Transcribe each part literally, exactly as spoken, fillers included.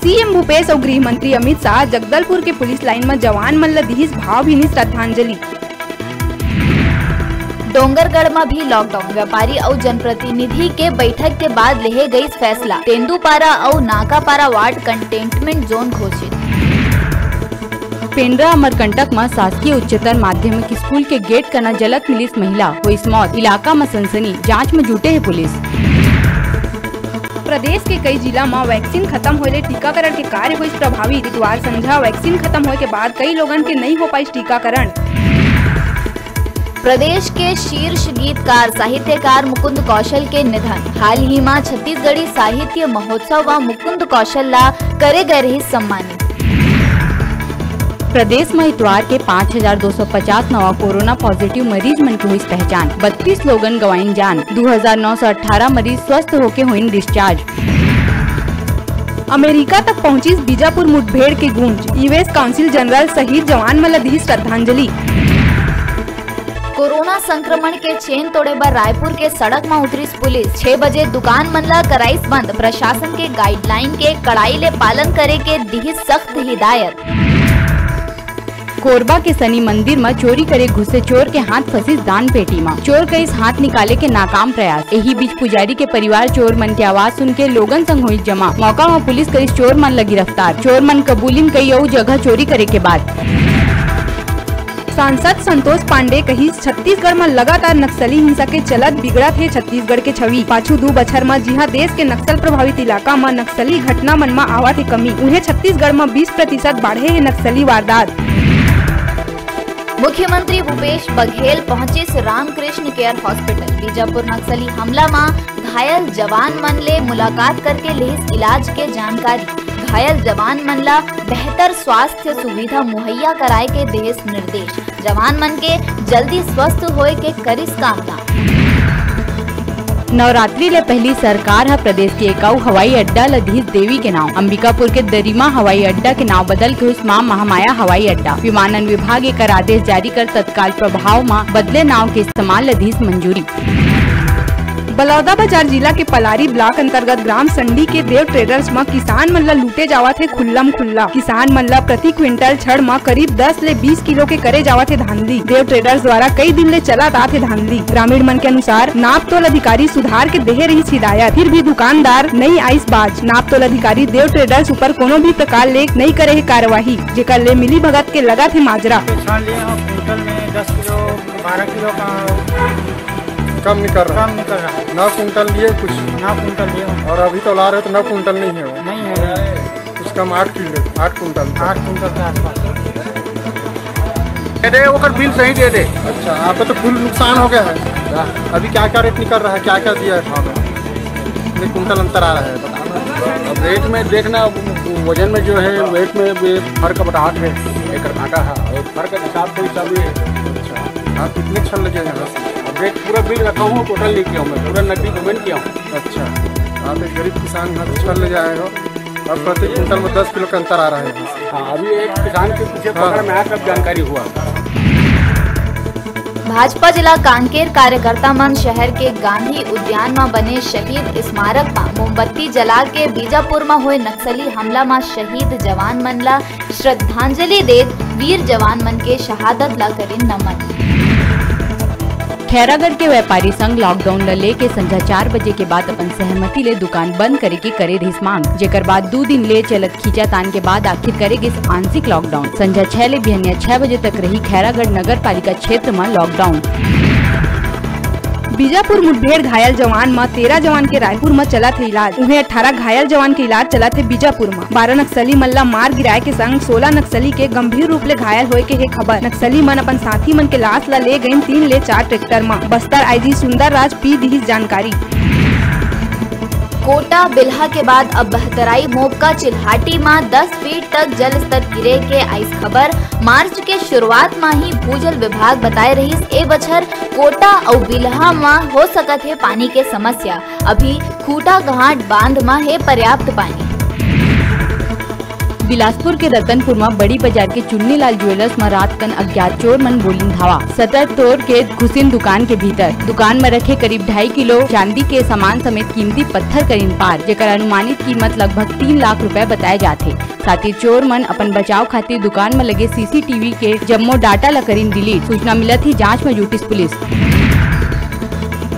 CM Bhupesh अउ गृह मंत्री अमित शाह जगदलपुर के पुलिस लाइन म जवान मन ल दिहिस भावभीनी श्रद्धांजलि। डोंगरगढ़ म भी लॉकडाउन, व्यापारी अउ जनप्रतिनिधि के बैठक के बाद लेहे गईस फैसला। तेंदूपारा अउ नाकापारा वार्ड कंटेनमेंट जोन घोषित। पेंड्रा अमरकंटक म शासकीय उच्चतर माध्यमिक स्कूल के गेट कना जलत मिलिस महिला, होइस मौत, इलाका म सनसनी, जांच म जुटे हे पुलिस। प्रदेश के कई जिला म वैक्सीन खत्म होए ले टीकाकरण के कार्य होइस प्रभावित। इतवार संझा वैक्सीन खत्म होए के बाद कई लोगन के नइ हो पाइस टीकाकरण। प्रदेश के शीर्ष गीतकार साहित्यकार मुकुंद कौशल के निधन। हाल ही म छत्तीसगढ़ी साहित्य महोत्सव म मुकुंद कौशल ला करे गए रहिस सम्मानित। प्रदेश म इतवार के पाँच हजार दो सौ पचास नवा कोरोना पॉजिटिव मरीज मन के होइस पहचान, बत्तीस लोगन गंवाइन जान, दू हजार नौ सौ अट्ठारह मरीज स्वस्थ होके होइन डिस्चार्ज। अमेरिका तक पहुंचिस बीजापुर मुठभेड़ के गूंज, यूएस काउंसिल जनरल शहीद जवान मन ल दिहिस श्रद्धांजलि। कोरोना संक्रमण के चेन तोड़े बर रायपुर के सड़क म उतरिस पुलिस, छह बजे दुकान मन ला कराइस बंद, प्रशासन के गाइडलाइन के कड़ाई ले पालन करे के दिहिस सख्त हिदायत। कोरबा के शनि मंदिर म चोरी करे घुसे चोर के हाथ फंसिस दान पेटी म, चोर करिस हाथ निकाले के नाकाम प्रयास। एही बीच पुजारी के परिवार चोर मन के आवाज सुन के लोगन संग होइस जमा, मौका म पुलिस करिस चोर मन ल गिरफ्तार, चोर मन कबूलिन कई अउ जगह चोरी करे के बात। सांसद संतोष पांडे कहिस, छत्तीसगढ़ म लगातार नक्सली हिंसा के चलत बिगड़त हे छत्तीसगढ़ के छवि। पाछू दू बछर म जिहां देश के नक्सल प्रभावित इलाका म नक्सली घटना मन म आवत हे कमी, उहें छत्तीसगढ़ म बीस प्रतिशत बाढ़े हे नक्सली वारदात। मुख्यमंत्री भूपेश बघेल पहुंचिस रामकृष्ण केयर हॉस्पिटल। बीजापुर नक्सली हमला म घायल जवान मन ले मुलाकात करके लेहिस इलाज के जानकारी। घायल जवान मन ला बेहतर स्वास्थ्य सुविधा मुहैया कराए के देहिस निर्देश। जवान मन के जल्दी स्वस्थ होए के करिस कामना। नवरात्रि ले पहिली सरकार ह प्रदेश के एक अउ हवाई अड्डा ल दिहिस देवी के नाव। अंबिकापुर के दरिमा हवाई अड्डा के नाव बदल के होइस मां महामाया हवाई अड्डा। विमानन विभाग एकर आदेश जारी कर तत्काल प्रभाव म बदले नाव के इस्तेमाल ल दिहिस मंजूरी। बलौदाबाजार जिला के पलारी ब्लॉक अंतर्गत ग्राम संडी के देव ट्रेडर्स म किसान मन ल लूटे जावत हे खुल्लम खुल्ला। किसान मन ल प्रति क्विंटल छड़ म करीब दस ले बीस किलो के करे जावत हे धांधली। देव ट्रेडर्स द्वारा कई दिन ले चलत आत हे धांधली। ग्रामीण मन के अनुसार नाप तोल अधिकारी सुधार के देहे रहिस हिदायत, फिर भी दुकानदार नई आइस बाज। नाप तोल अधिकारी देव ट्रेडर्स ऊपर कोनो भी प्रकार ले नई करे हे कार्यवाही, जेकर ले मिली भगत के लगत हे माजरा। छान लिए हैं, कुंटल में दस किलो, बारह किलो का कम निकल रहा है। कम निकल रहा है। नौ कुंटल लिए कुछ। नौ कुंटल लिए हैं। और अभी तो ला रहे तो नौ कुंटल नहीं है वो। नहीं है, नहीं है। कुछ कम आठ किलो, आठ कुंटल। आठ कुंटल के आसपास। दे दे, ओकर बिल सही दे दे। अच्छा, आपका तो फुल नुकसान हो गया है। अभी क्या क्या रेट निकल रहा है, क्या क्या दिया है भाव में? कितने कुंटल अंतर आ रहा है, बताना। अब रेट में देखना, वजन में जो है, वेट में भी फर्क बताहत है, एकर कांटा है, और फर्क के हिसाब से ही सब ये है। अच्छा, आप कितने छड़ ले जाएंगे यहाँ से? अब रेट पूरा बिल रखा हूँ, टोटल नहीं किया हूँ मैं, पूरा नकदी पेमेंट किया हूँ। अच्छा, आप एक गरीब किसान हैं, छड़ ले जाए हो, अब प्रति कुंटल में दस किलो का अंतर आ रहा है यहाँ से। हाँ, अभी एक किसान के पीछे हाँ। पकड़ में आया, तब जानकारी हुआ। भाजपा जिला कांकेर कार्यकर्ता मन शहर के गांधी उद्यान म बने शहीद स्मारक म मोमबत्ती जला के बीजापुर म होए नक्सली हमला म शहीद जवान मन ला श्रद्धांजलि देत वीर जवान मन के शहादत ला करिन नमन। खैरागढ़ के व्यापारी संघ लॉकडाउन ल लेके संझा चार बजे के बाद अपन सहमति ले दुकान बंद करे के करे रहिस मांग, जेकर बाद दू दिन ले चलत खींचातान के बाद आखिर करे गिस आंशिक लॉकडाउन। संझा छह ले बिहनिया छह बजे तक रही खैरागढ़ नगर पालिका क्षेत्र म लॉकडाउन। बीजापुर मुठभेड़ घायल जवान म तेरह जवान के रायपुर म चलत हे इलाज, उहें अठारह घायल जवान के इलाज चलत हे बीजापुर म। बारह नक्सली मन ल मार गिराए के संग सोलह नक्सली के गंभीर रूप ले घायल होए के हे खबर। नक्सली मन अपन साथी मन के लाश ल ले गइन तीन ले चार ट्रैक्टर म। बस्तर आईजी सुंदर राज पी दिहिस जानकारी। कोटा बिल्हा के बाद अब बहतराई मोपका चिल्हाटी म दस फीट तक जल स्तर गिरे के आइस खबर। मार्च के शुरुआत म ही भूजल विभाग बताए रहिस, ए बछर कोटा अउ बिल्हा म हो सकत हे पानी के समस्या। अभी खूंटा घाट बांध म हे पर्याप्त पानी। बिलासपुर के रतनपुर म बड़ी बाजार के चुन्नीलाल ज्वेलर्स म रात कन अज्ञात चोर मन बोलिन धावा। शटर तोड़ के घुसिन दुकान के भीतर। दुकान म रखे करीब ढाई किलो चांदी के सामान समेत कीमती पत्थर करिन पार, जेकर अनुमानित कीमत लगभग तीन लाख रुपए बताए जात हे। साथ ही चोर मन अपन बचाव खातिर दुकान म लगे सीसीटीवी के जम्मो डाटा ल करिन डिलीट। सूचना मिलत ही जांच म जुटिस पुलिस।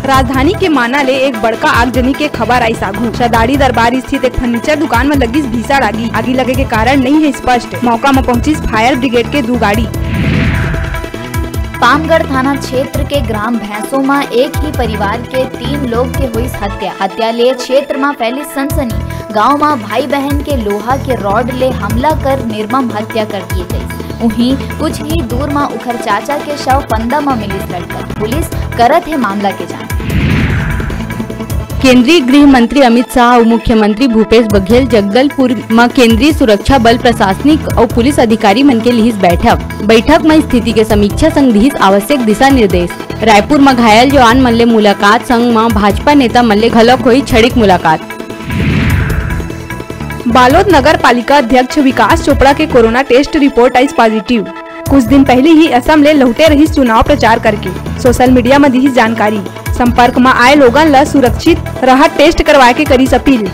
राजधानी के माना ले एक बड़का आगजनी के खबर आइस आघू। शदाड़ी दरबार स्थित एक फर्नीचर दुकान म लगिस भीषण आगी। आगी लगे के कारण नइ हे स्पष्ट। मौका म पहुंचिस फायर ब्रिगेड के दू गाड़ी। पामगढ़ थाना क्षेत्र के ग्राम भैंसों म एक ही परिवार के तीन लोग के होइस हत्या। हत्या ले क्षेत्र म फैलिस सनसनी। गांव म भाई बहन के लोहा के रॉड ले हमला कर निर्मम हत्या कर दिए गइस। उहीं कुछ ही दूर म उखर चाचा के शव फंदा म मिलिस लटकत। पुलिस करत हे मामला के जांच। केंद्रीय गृह मंत्री अमित शाह अउ मुख्यमंत्री भूपेश बघेल जगदलपुर म केंद्रीय सुरक्षा बल, प्रशासनिक अउ पुलिस अधिकारी मन के लिहिस बैठक। बैठक म स्थिति के समीक्षा संग दिहिस आवश्यक दिशा निर्देश। रायपुर म घायल जवान मन ले मुलाकात संग म भाजपा नेता मन ले घलोक होई क्षणिक मुलाकात। बालोद नगर पालिका अध्यक्ष विकास चोपड़ा के कोरोना टेस्ट रिपोर्ट आइस पॉजिटिव। कुछ दिन पहिली ही असम ले लहुटे रहिस चुनाव प्रचार करके, सोशल मीडिया म दिहिस जानकारी। संपर्क म आए लोगन ल सुरक्षित रहत टेस्ट करवाए के करिस अपील।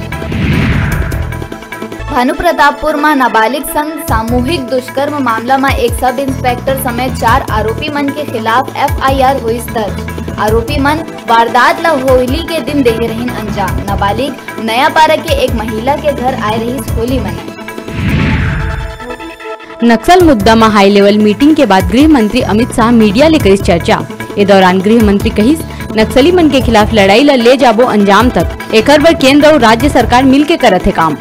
भानुप्रतापपुर म नाबालिग संग सामूहिक दुष्कर्म मामला म एक सब इंस्पेक्टर समेत चार आरोपी मन के खिलाफ एफआईआर होइस दर्ज। आरोपी मन वारदात ल होली के दिन देहे रहिन अंजाम। नाबालिग नयापारा के एक महिला के घर आए रहिस होली मनाए। नक्सल मुद्दा म हाई लेवल मीटिंग के बाद गृह मंत्री अमित शाह मीडिया ले करिस चर्चा। ए दौरान गृह मंत्री कहिस, नक्सली मन के खिलाफ लड़ाई ल ले जाबो अंजाम तक। एकर बर केंद्र अउ राज्य सरकार मिल के करत हे काम।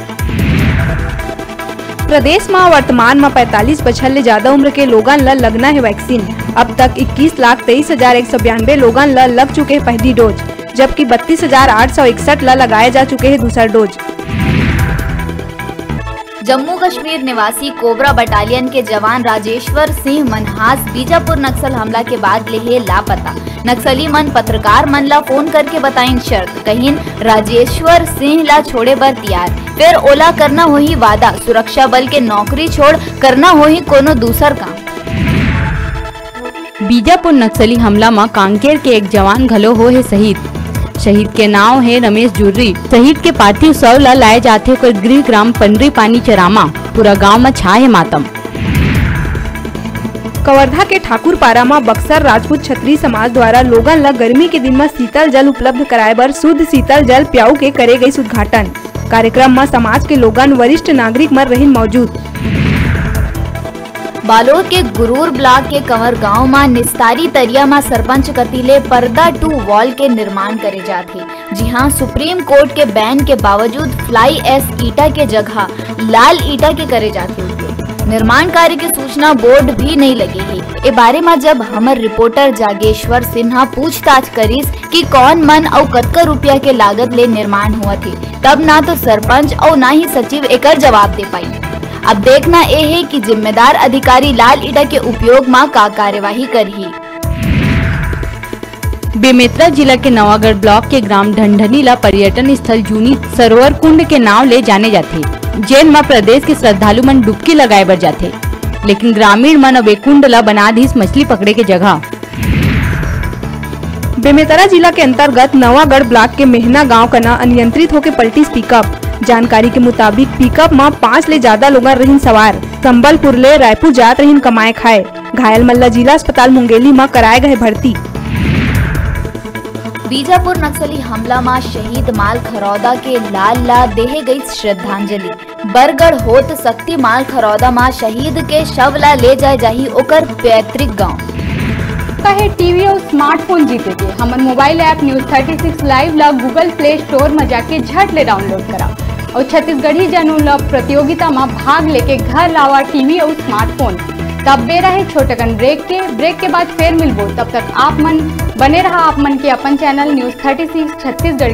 प्रदेश म वर्तमान म पैंतालीस बछर ले जादा उम्र के लोगन ल लगना हे वैक्सीन। अब तक इक्कीस लाख तेईस हजार एक सौ बयानबे लोगन ल लग चुके हे पहली डोज, जबकि बत्तीस हजार आठ सौ इकसठ ल लगाए जा चुके हे दूसर डोज। जम्मू कश्मीर निवासी कोबरा बटालियन के जवान राजेश्वर सिंह मनहास बीजापुर नक्सल हमला के बाद ले हे लापता। नक्सली मन पत्रकार मन ला फोन करके बताइन शर्त, कहिन राजेश्वर सिंह ला छोड़े बर तियार, फेर ओला करना होही वादा, सुरक्षा बल के नौकरी छोड़ करना होही कोनो दूसर काम। बीजापुर नक्सली हमला म कांकेर के एक जवान घलो हो हे शहीद। शहीद के नाव हे रमेश जुर्री। शहीद के पार्थिव शव ल लाए जाथे ओकर गृह ग्राम पंडरी पानी चरामा। पूरा गांव म छा हे मातम। कवर्धा के ठाकुरपारा म बक्सर राजपूत छत्री समाज द्वारा लोगन ल गर्मी के दिन म शीतल जल उपलब्ध कराए बर शुद्ध शीतल जल प्याऊ के करे गइस उद्घाटन। कार्यक्रम म समाज के लोगन, वरिष्ठ नागरिक मन रहिन मौजूद। बालोद के गुरूर ब्लॉक के कंवर गांव म निस्तारी तरिया म सरपंच कति ले पर्दा टू वॉल के निर्माण करे जात हे। जी हां, सुप्रीम कोर्ट के बैन के बावजूद फ्लाई ऐश ईटा के जगह लाल ईटा के करे जात हे उपयोग। निर्माण कार्य के सूचना बोर्ड भी नइ लगे हे। ए बारे म जब हमर रिपोर्टर जागेश्वर सिन्हा पूछताछ करिस कि कौन मन अउ कतका रुपया के लागत ले निर्माण होवत हे, तब ना तो सरपंच अउ ना ही सचिव एकर जवाब दे पाई। अब देखना ए हे कि जिम्मेदार अधिकारी लाल ईटा के उपयोग म का कार्यवाही करही। बेमेतरा जिला के नवागढ़ ब्लॉक के ग्राम ढंढनी ला पर्यटन स्थल जूनी सरोवर कुंड के नाव ले जाने जाथे, जेन म प्रदेश के श्रद्धालु मन डुबकी लगाए बर जाथे, लेकिन ग्रामीण मन अब ए कुंड ला बना दिस मछली पकड़े के जगह। बेमेतरा जिला के अंतर्गत नवागढ़ ब्लॉक के मेहना गांव कना अनियंत्रित होके पलटिस पिकअप। जानकारी के मुताबिक, पिकअप म पांच ले जादा लोगन रहिन सवार। संबलपुर ले रायपुर जात रहिन कमाए खाए। घायल मन ल जिला अस्पताल मुंगेली म कराए गए भर्ती। बीजापुर नक्सली हमला म शहीद माल खरौदा के लाल ला देहे गई श्रद्धांजलि। बरगढ़ होत शक्ति माल खरौदा म शहीद के शव ला ले जाए जाही ओकर पैतृक गांव। कहे टीवी अउ स्मार्टफोन जीते के हमर mobile app news thirty six live ला Google Play Store म जाके झट ले डाउनलोड करा अउ छत्तीसगढ़ी जनउन ला प्रतियोगिता म भाग लेके घर लावा टीवी अउ स्मार्टफोन। तब बेरा हे छोटकन ब्रेक के, ब्रेक के बाद फेर मिलबो। तब तक आप मन बने रहा आप मन के अपन channel news thirty six Chhattisgarh.